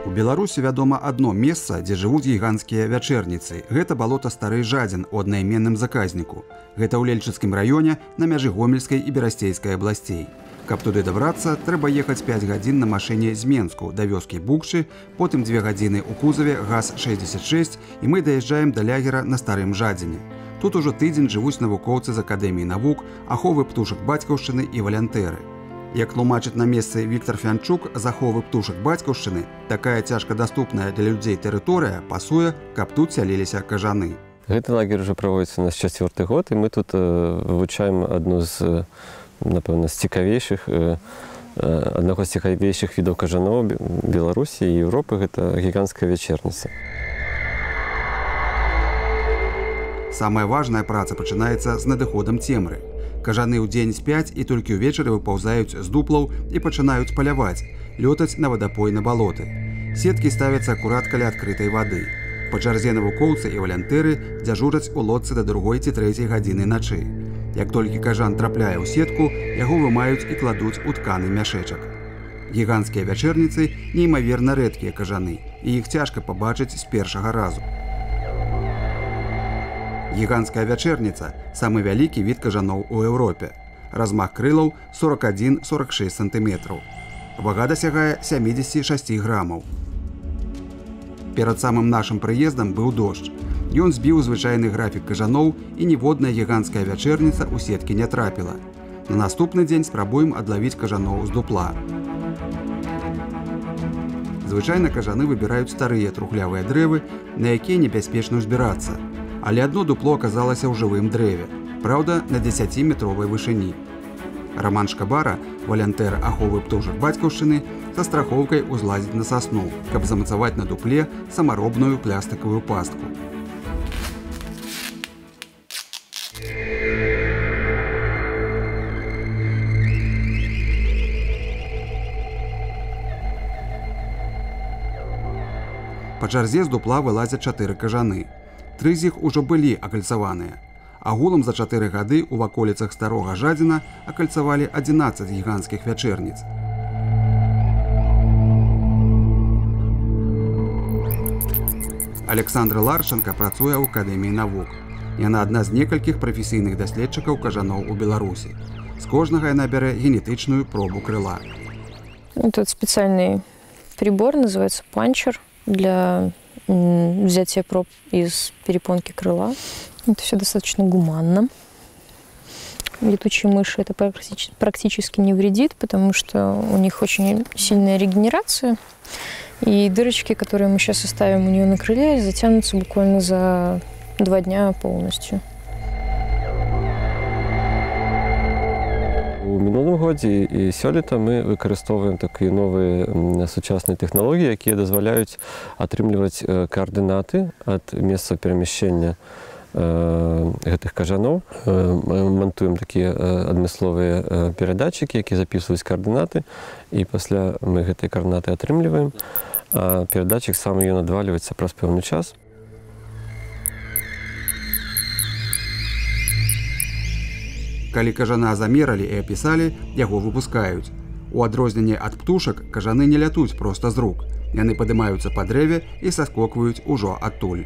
У Беларусі вядома адно месца, дзе жывуць гіганцкія вячэрніцы. Гэта балота Стары Жадзін у аднайменным заказніку. Гэта ў Лельчыцкім раёне на мяжы Гомельскай і Берасцейскай абласцей. Каб туды дабрацца, трэба ехаць 5 гадзін на машыне з Менску да вёскі Букшы, потым 2 гадзіны ў кузаве ГАЗ-66, і мы даязджаем да лягера на Старым Жадзіне. Тут ужо тыдзень жывуць навукоўцы з Акадэміі навук, аховы птушак бацькаўшчыны і валянтэры. Як тлумачыць на месцы Віктор Фянчук з аховы птушак бацькаўшчыны, такая цяжкадаступная для людзей тэрыторыя пасуе, каб тут сяліліся кажаны. Гэты лагер ужо праводзіцца у нас чацвёрты год, і мы тут вывучаем адну з, напэўна, з цікавейшых, аднаго з цікавейшых відаў кажаноў Беларусі і Еўропы, гэта гіганцкая вячэрніца. Самая важная праца пачынаецца з надыходам цемры. Кажаны ўдзень спяць і толькі ўвечары выпаўзаюць з дуплаў і пачынаюць паляваць, лётаць на вадапой на балоты. Сеткі ставяцца акурат каля адкрытай вады. Па чарзе навукоўцы і валянтэры дзяжураць у лодцы да 2 ці 3 гадзіны начы. Як толькі кажан трапляе ў сетку, яго вымаюць і кладуць у тканы мяшэчак. Гіганцкія вячэрніцы неймаверна рэдкія кажаны, і іх цяжка пабачыць з першага разу. Гіганцкая вячэрніца – самы вялікі від кажаноў у Еўропе. Размах крылаў 41-46 сантыметраў. Вага дасягае 76 грамаў. Перад самым нашым прыездам быў дождж. Ён збіў звычайны графік кажаноў, і ніводная гіганцкая вячэрніца ў сеткі не трапіла. На наступны дзень спрабуем адлавіць кажаноў з дупла. Звычайна кажаны выбіраюць старыя трухлявыя дрэвы, на якія небяспечна ўзбірацца. Але адно дупло аказалася ў жывым дрэве, праўда, на 10-метровай вышыні. Раман Шкабара, валянтэр аховы птушак бацькаўшчыны, са страхоўкай узлазіць на сасну, каб замацаваць на дупле самаробную плястыкавую пастку. Па чарзе з дупла вылазяць 4 кажаны. Тры з іх ужо былі акальцаваныя. Агулам за 4 гады ў ваколіцах Старога Жадзіна акальцавалі 11 гіганцкіх вячэрніц. Александра Ларченко працуе ў Акадэміі навук. Яна адна з некалькіх прафесійных даследчыкаў кажаноў у Беларусі. З кожнага яна бярэ генетычную пробу крыла. Тут специальный прибор, называется панчер, для взятия проб из перепонки крыла. Это все достаточно гуманно. Летучие мыши это практически не вредит, потому что у них очень сильная регенерация. И дырочки, которые мы сейчас оставим у нее на крыле, затянутся буквально за 2 дня полностью. У мінулым годзе і сёлета мы выкарыстоўваем такія новыя сучасныя тэхналогіі, якія дазваляюць атрымліваць каардынаты ад месца перамяшчэння гэтых кажаноў. Мы мантуем такія адмысловыя перадатчыкі, якія запісваюць каардынаты, і пасля мы гэтыя каардынаты атрымліваем, а перадатчык сам ён адвальваецца праз пэўны час. Калі кажана замералі і апісалі, яго выпускаюць. У адрозненне ад птушак, кажаны не лятуць проста з рук. Яны падымаюцца па дрэве і саскокваюць ужо адтуль.